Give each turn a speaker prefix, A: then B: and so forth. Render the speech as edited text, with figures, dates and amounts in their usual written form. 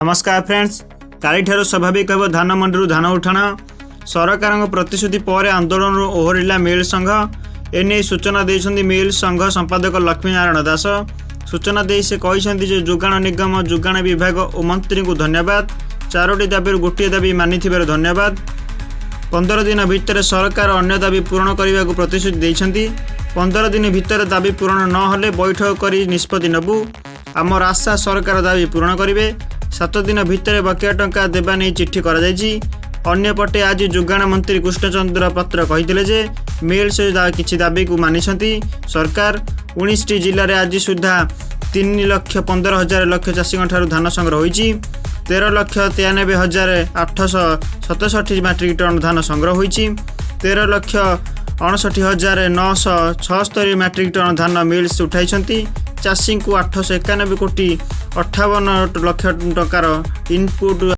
A: ନମସ୍କାର ଫ୍ରେଣ୍ଡସ୍। କାଲିଠାରୁ ସ୍ୱାଭାବିକ ହେବ ଧାନ ମଣ୍ଡିରୁ ଧାନ ଉଠାଣ। ସରକାରଙ୍କ ପ୍ରତିଶ୍ରୁତି ପରେ ଆନ୍ଦୋଳନରୁ ଓହରିଲା ମିଲ୍ ସଂଘ। ଏନେଇ ସୂଚନା ଦେଇଛନ୍ତି ମିଲ୍ ସଂଘ ସମ୍ପାଦକ ଲକ୍ଷ୍ମୀନାରାୟଣ ଦାସ। ସୂଚନା ଦେଇ ସେ କହିଛନ୍ତି ଯେ ଯୋଗାଣ ନିଗମ, ଯୋଗାଣ ବିଭାଗ ଓ ମନ୍ତ୍ରୀଙ୍କୁ ଧନ୍ୟବାଦ। ଚାରୋଟି ଦାବିରୁ ଗୋଟିଏ ଦାବି ମାନିଥିବାରୁ ଧନ୍ୟବାଦ। 15 ଦିନ ଭିତରେ ସରକାର ଅନ୍ୟ ଦାବି ପୂରଣ କରିବାକୁ ପ୍ରତିଶ୍ରୁତି ଦେଇଛନ୍ତି। 15 ଦିନ ଭିତରେ ଦାବି ପୂରଣ ନ ହେଲେ ବୈଠକ କରି ନିଷ୍ପତ୍ତି ନେବୁ। ଆମର ଆଶା, ସରକାର ଦାବି ପୂରଣ କରିବେ। 7 ଦିନ ଭିତରେ ବକେୟା ଟଙ୍କା ଦେବା ନେଇ ଚିଠି କରାଯାଇଛି। ଅନ୍ୟପଟେ ଆଜି ଯୋଗାଣ ମନ୍ତ୍ରୀ କୃଷ୍ଣଚନ୍ଦ୍ର ପାତ୍ର କହିଥିଲେ ଯେ ମିଲ୍ସ କିଛି ଦାବିକୁ ମାନିଛନ୍ତି ସରକାର। 19ଟି ଜିଲ୍ଲାରେ ଆଜି ସୁଦ୍ଧା 3 ଲକ୍ଷ 15 ହଜାର ଲକ୍ଷ ଚାଷୀଙ୍କଠାରୁ ଧାନ ସଂଗ୍ରହ ହୋଇଛି। 13,93,867 ମାଟ୍ରିକ୍ ଟନ୍ ଧାନ ସଂଗ୍ରହ ହୋଇଛି। 13,59,976 ମାଟ୍ରିକ୍ ଟନ୍ ଧାନ ମିଲ୍ସ ଉଠାଇଛନ୍ତି। ଚାଷୀଙ୍କୁ 891 କୋଟି 58 ଲକ୍ଷ ଟଙ୍କାର ଇନପୁଟ୍